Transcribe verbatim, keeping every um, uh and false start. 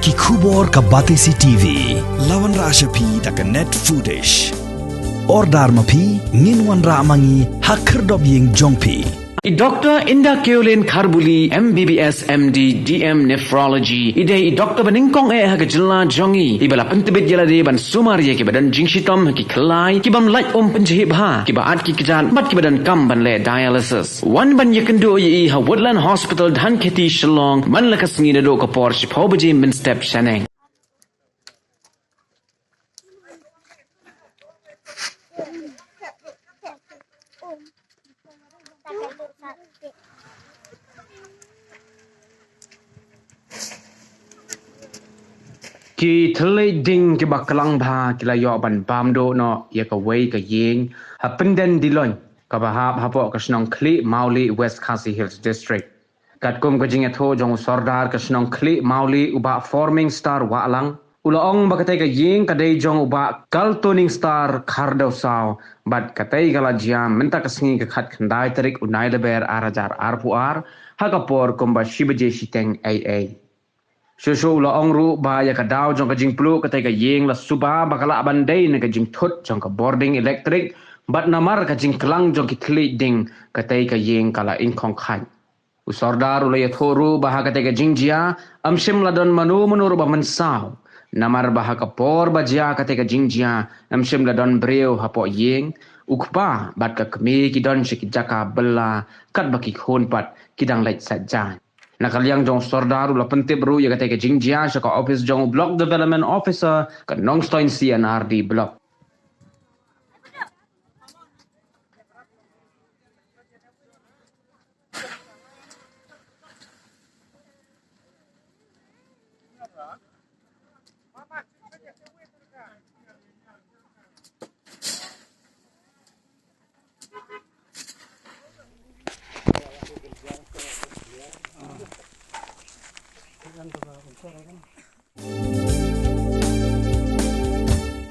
Ki khubor ka Batesi T V la wanrah sha phi da ka Net Foodish. Order ma phi, ngin wanrah ma ngi ha khyrdop ïing jong phi. I Doctor Inda Keolin Kharbuli, M B B S, M D, D M Nephrology, i dei i doctor ba nyngkong eh ha ka jylla jong ngi, iba la pyntbit ïa lade ban sumar ïa kiba don jingshitom ha ki khlai, ki bym lait um pynjhieh bha, kiba at ki kjat bad kiba donkam ban leh dialysis. Wan ban ïakynduh ïa i ha Woodland Hospital, Dhankheti, Shillong, man la ka sngi naduh ka por shiphew baje mynstep shaneng. Ki thylliej ding kiba klang bha ki la ïoh ban bam duh noh ïa kawei ka ïing ha Pynden Diloin, kaba hap hapoh ka shnong Khlieh Mawlieh, West Khasi Hills District. Katkum ka jingïathuh jong u Sordar ka shnong Khlieh Mawlieh, u Bah Forming Star Wahlang, u la ong ba katei ka ïing ka dei jong u Bah Kaltuning Star Khardewsaw, bad katei ka la jia mynta ka sngi ka khatkhyndai tarik u Nailaber ar hajar arphew ar, ha ka por kumba shi baje shiteng eiei. Shuh shuh u la ong ruh ba ïa ka daw jong ka jingpluh katei ka ïing la suba ba ka lah ban dei na ka jingthut jong ka bording elektrik, bad namar ka jingklang jong ki thylliej ding, katei ka ïing ka la ingkhong khaid. U Sordar u la ïathuh ruh ba ha katei ka jingjia, ym shym la don mano mano ruh ba mynsaw. Namar ba ha ka por ba jia katei ka jingjia, ym shym la don briew hapoh ïing, u kpa bad ka kmie ki don sha ki jaka bylla, katba ki khun pat ki dang leit saitjaiñ. Na ka liang jong u Sordar u la pyntip ruh ïa katei ka jingjia sha ka ophis jong u Block Development Officer ka Nongstoiñ C and R D Block.